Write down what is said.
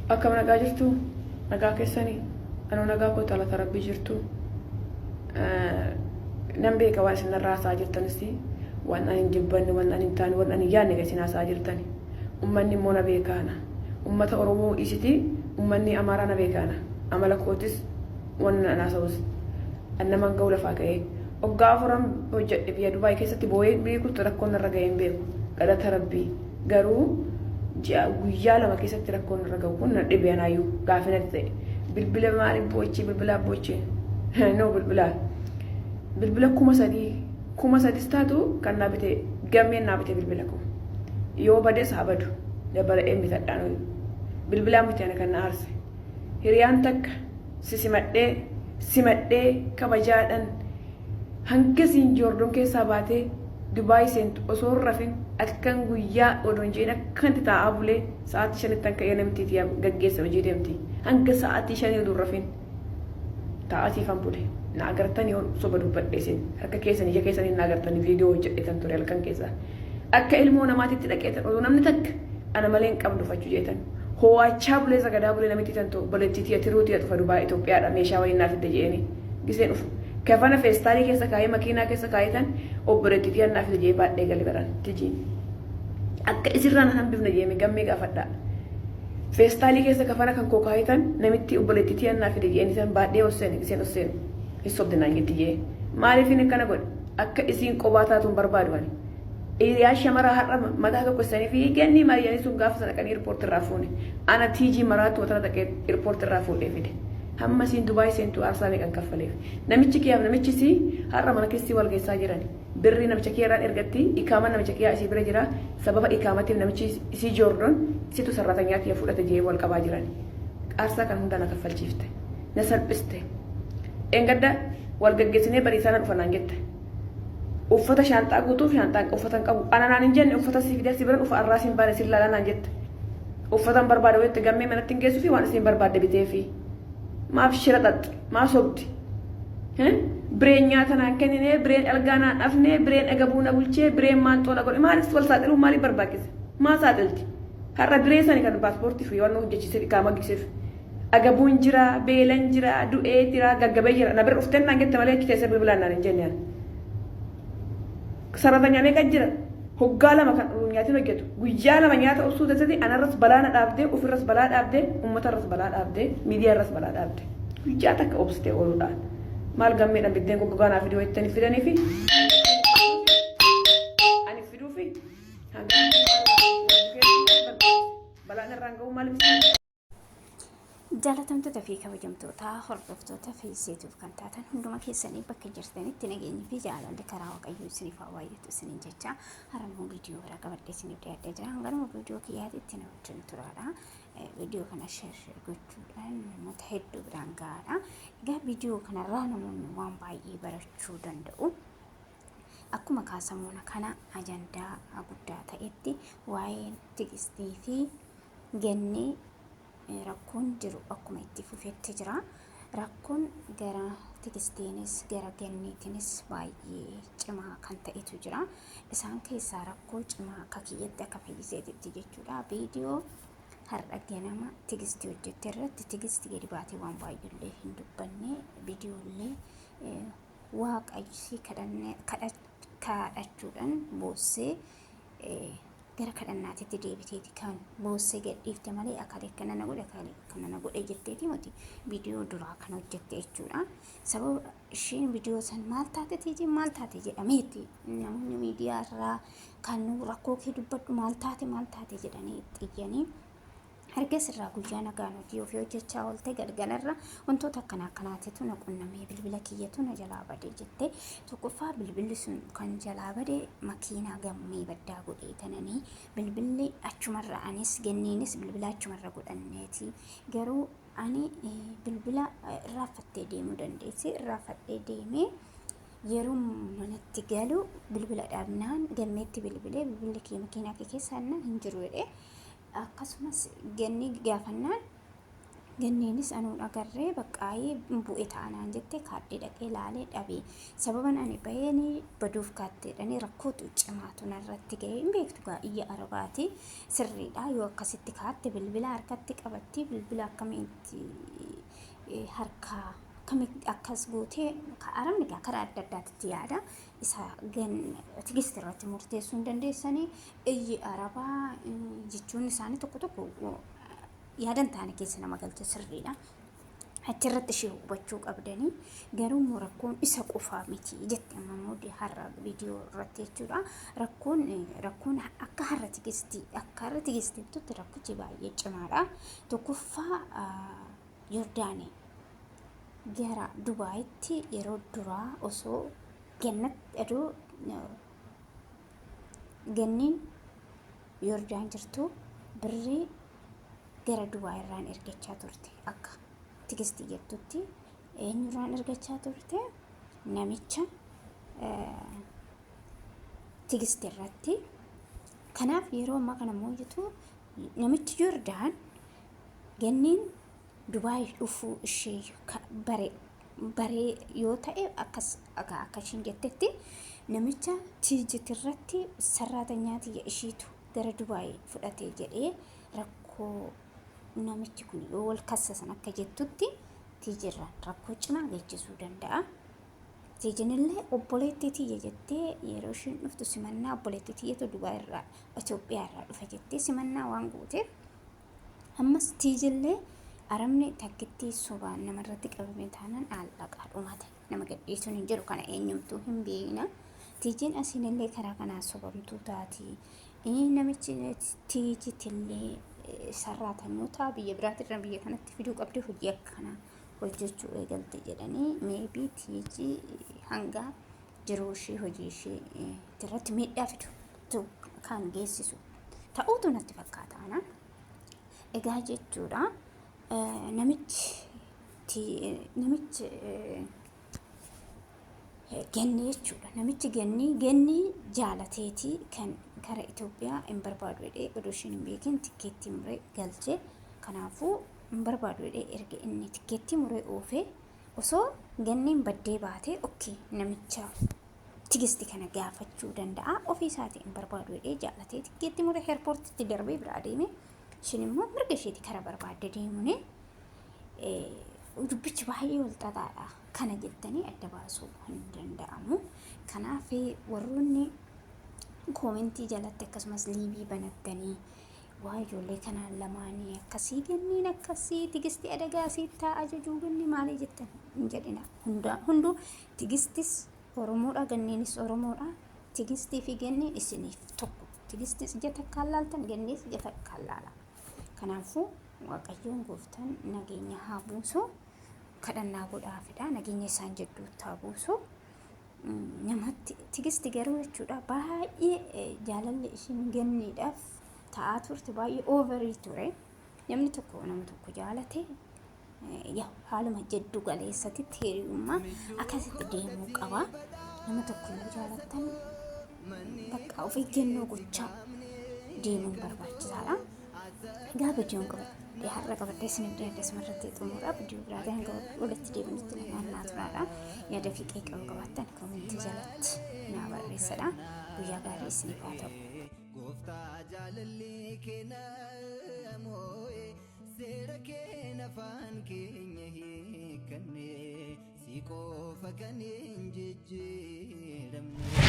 Akkam nagaa jirtu? Nagaa keessanii? Anuu nagaa koo talata rabbii jirtu. Nan beeka waan isin narraa haasa'aa jirtanis waan ani hin jibbanne, waan ani hin taane, waan ani hin yaadne kan isin haasa'aa jirtani. Ummanni immoo na beekaana. Ummata Oromoo isiti ummanni Amaaraa na beekaana. Amala kootis waan an haasa'us. An naman ga'u lafaa ka'ee. Waggaa afuran hojjedhe biyya Dubaay keessatti boo'ee beeku rakkoon narra ga'ee hin beeku. Galata rabbii. Garuu ji'a guyyaa 2 keessatti rakkoon irra ga'u kun na dhibe anaayyuu gaafii natti ta'e. Bilbila maaliif boochee bilbilaa boochee no bilbilaa bilbila 3000 3000s taatu kan naa bite gammeen naa bite bilbila koo yoo bades haa badu dabala'een bitadhaan bilbilaa miti ana kan na aarse hiriyaan takka si simadhee simadhee kabajaadhan Hanga siin Joordon keessaa baatee Dubaay seentu osoo hin rafin halkan guyyaa odoo hin je'in akkanatti taa'aa bulee sa'aatii shanittan ka'ee namttii tiya gaggeessa hojii deemti. Hanga sa'aatii shanii odoo hin rafin taa'aa siifan bule. Na agartanii yoo soba dubbadhe isin harka keessan ija keessaniin na agartanii viidiyoo hojjedhetan ture halkan keessaa. Akka ilmoo namaatitti dhaqeetan odoo namni takka ana malee hin qabdu fachu jeetan. Ho'aachaa bulee sagadaa bulee namittii tantu obboleettii tiya tiruu tiya dhufa Dubaay Itoophiyaadha meeshaa wayii naa fidde je'eeni. Gisee dhufu kafana feestaalii keessa kaayee makiinaa keessa kaayetan obboleettii tiyaan naaf fide jee baadhee gale baran tijiin. Akka isirraa nan hambifne jeeme gammee gaafadhaa. Feestaalii keessa kafana kan koo kaayetan namitti obboleettii tiyaan naaf fide jeen isan baadhee ol seene giseen ol seenu hin sobde naan jetti jee. Maaliif inni akkana godhe akka isiin qobaa taatu hin barbaadu ani. Hiriyaa shamaraa har'a mataa tokko isanii fi gannii maal sun gaafa sana qanii irpoorti irraa fuune. Ana tiijii maraatu matana dhaqee irpoorti irraa fuudhee fide. Hamma isiin Dubai seentu aarsaa meeqan kaffaleef. Namichi kiyaaf namichi isii har'a mana keessi wal geessaa jirani. Birrii namicha kiyarraan ergatti ikaaman namicha kiyaa isii bira jira. Sababa ikaamatiif namichi isii Joordon isitu sarratanyaa kiya fudhate jee wal qabaa jirani. Aarsaa kan hundaa na kaffalchiifte. Na salphiste. Dheengadda wal gaggeessinee bariisaa na dhufa naan jette. Uffata shaanxaa guutuuf shaanxaa uffata hin qabu. Ana naan hin jenne uffata si fidee si bira dhufa arraa siin baane sin laalaa naan jette. Uffata hin barbaade walitti gammee manatti hin geessuufi waan isiin barbaadde biteefi. Maaf shira xaxxi? Maa sobdi? Bireen nyaata naan kennine, bireen algaa naan afne, bireen agabuu na bulchee, bireen maanxoo na godhe. Maaliif wal saaxiluun maaliif barbaachise? Maa saaxilti? Har'a biree sani kan paaspoortii fi waan hojjechiisee qaama giseef. Agabuun jira, beelan jira, du'ee jira, gaggabee jira. Na bira dhufteen naan jette malee achi teessee bilbilaan naan hin jenne ani. Sarratanya meeqa jira? Hoggaa 2 kan nyaatiin hojjetu. Guyyaa 2 nyaata obsuu keessatti anarras balaa na dhaabdee, ofirras balaa dhaabdee, uummatarras balaa dhaabdee, miidiyaarras balaa dhaabde. Guyyaa takka obsitee ooluudhaan. Maal gammeedhaan biddeen goggogaa naa fiduu jettanii fidanii fi ani fiduufi hanga balaan irraan ga'uu maaliif Jaalatamtoota fi kabajamtoota hordoftoota feeseetuuf kan taatan hunduma keessanii bakka jirtanitti nageenyi fi jaalalli karaa waaqayyoo isiniif haa baay'atu isiniin jecha harammoo viidiyoo biraa qabadhee isiniif dhiyaadhee jira. Hanganuma viidiyoo kiyyaatti itti na wajjin turaadha. Viidiyoo kana sheer gochuudhaan namoota hedduu biraan gahaadha. Egaa viidiyoo kanarraa namoonni waan baay'ee barachuu danda'u. Akkuma kaasamuuna kana ajandaa guddaa ta'etti waa'een tigistii fi Gannii rakkoon jiru akkuma itti fufetti jira. Rakkoon gara Tigistiinis gara Ganniitiinis baay'ee cimaa kan ta'etu jira. Isaan keessaa rakkoo cimaa akka kiyyatti akka fayyiseetitti jechuudha. Viidiyoo har'a ganama Tigistii hojjette irratti Tigisti gadi baatee waan baay'eellee hin dubbanne viidiyoollee waaqa ishii kadhachuudhaan boossee gara kadhannaatitti deebiteeti kan boossee gadhiifte malee akalee akkana na godhe akalee akkana na godhe jetteeti miti viidiyoo duraa kan hojjette jechuudha. Sababa isheen viidiyoo san maal taate tiijiin maal taate jedhameeti namoonni miidiyaa irraa kan rakkoo kee dubbadhu maal taate maal taate jedhanii itti iyyanii. Ergas irraa guyyaa nagaan hojii ofii hojjechaa oolte galgalarra wantoota akkana akkanaatitu na qunnamee bilbila kiyyatu na jalaa bade jette. Tokkoffaa bilbilli sun kan jalaa bade makiinaa gammee baddaa godhee tananii bilbilli achumarra anis genniinis bilbila achumarra godhanneeti. Garuu ani bilbila irraaffattee deemuu dandeessi irraafadhee deemee yeroo manatti galu bilbila dhabnaan gammeetti bilbilee bilbilli kee makiinaa kee keessa hin jiru jedhee akkasumas ganni gaafannaan Ganneenis anuun agarree baqqaayee bu'e taanaan jette kaardii dhaqee laalee dhabee sababan ani baheen baduuf kaatteedhanii rakkootu cimaatu narratti ga'ee hin beektu gaa iyya arabaati sirriidha yoo akkasitti kaatte bilbila harkatti qabatti bilbila akkamitti harkaa akkamitti akkas gootee arabni gaa karaa adda addaatti yaada isa Tigist irratti murteessuu hin dandeessanii iyyi arabaa jechuun isaanii tokko tokko yaadan taane keessa nama galcha sirriidha. Achirratti ishee hubachuu qabdanii garuu immoo rakkoon isa qofaa miti jette amma immoo har'a viidiyoo irratti jechuudha. Rakkoon rakkoon akka har'a Tigistii akka har'a Tigistiittutti rakkichi baay'ee cimaadha. Tokkoffaa Yordaanii gara Dubaayitti yeroo duraa osoo gannatti aduu ganniin Yordaan jirtu birrii gara Dubaay irraan ergachaa turte akka Tigistii jettutti eenyurraan ergachaa turte namicha Tigistii irratti. Kanaaf yeroo ammaa kana moojitu namichi Yordaan ganniin Dubaay dhufuu ishee bare baree yoo ta'e akkas akka ishiin jettetti namicha Tiijit irratti sarraatanyaa tiyya ishiitu gara Dubaay fudhate jedhee rakkoo namichi kun yoo wal kassasan akka jettutti Tiijirraan rakkoo cimaa geechisuu danda'a. Tiijinillee obboleettii tiyya jettee yeroo ishiin dhuftu simannaa obboleettii tiyyatu Dubaay irraa Itoophiyaa irraa dhufe jettee simannaa waan gooteef ammas Tiijillee arabni takkittii sobaan namarratti qabame taanaan allaqaa dhumate nama gadhiisuun hin jiru kana eenyumtuu hin beekna. Tiijiin asiinillee karaa kanaa sobamtuu taati. Namichi Tiijitillee sarraatanyoota biyya biraatirra biyya kanatti fiduu qabdi hojii akkanaa hojjechuu eegalte jedhanii meebii Tiijii hanga jiruu ishee hojii ishee irratti miidhaa fidu kan geessisu ta'uutu natti fakkaata ana. Egaa jechuudha namichi namichi Ganni jechuudha. Namichi ganni ganni jaalateeti kan gara Itoophiyaa hin barbaadu jedhee odoo isheen hin beekin tikkeettii muree galche. Kanaafuu hin barbaadu jedhee erga inni tikkeettii muree oofee osoo ganniin baddee baatee okkee namicha Tigisti kana gaafachuu danda'a. Ofii isaatii hin barbaadu jedhee jaalatee tikkeetti muree eerpoortitti darbee biraa deeme. Ishiin immoo mirga isheeti kara barbaadde deemuun dubbichi baay'ee wal xaxaadha. Kana jettanii adda baasuu hin danda'amu. Kanaaf warroonni koomentii jalatti akkasumas liivii banattanii waa ijoollee kanaan lamaanii akkasii ganniin akkasii Tigisti adagaa siittaa ajajuu ganni maalii jettan hin jedhina. Hunduu Tigistis Oromoodha ganniinis Oromoodha. Tigistii fi ganniin isiniif tokko. Tigistis ija takkaan laaltan ganniis ija takkaan laala. Kanaafuu Waaqayyoon gooftaan nageenya haa buusu. Kadhannaa godhaafidha. Nageenya isaan jidduutti haa buusu. Namatti Tigisti garuu jechuudha baay'ee jaalalli ishiin ganniidhaaf ta'aa turte baay'ee ooverii ture. Namni tokko nama tokko jaalate yaa haaluma jiddu galeessatitti hiriyummaa akkasitti deemuu qaba. Nama tokko yoo jaalattan bakka of eeggannoo gochaa deemuun barbaachisaadha. Egaa viidiyoon qabadhee har'a qabadhee isiniif dhiyaadhe asumarratti xumura. Viidiyoo biraatiin hanga walitti deebinutti nagaan naa turaadha. Yaada fi qeeqa yoo qabaattan koomentii jalatti naa barreessadha. Guyyaa gaarii isiniif haa ta'u. Gooftaa jaalalli kee na moo'e seera kee afaan keenya hiikkanne si qofa kan hin jijjiiramne.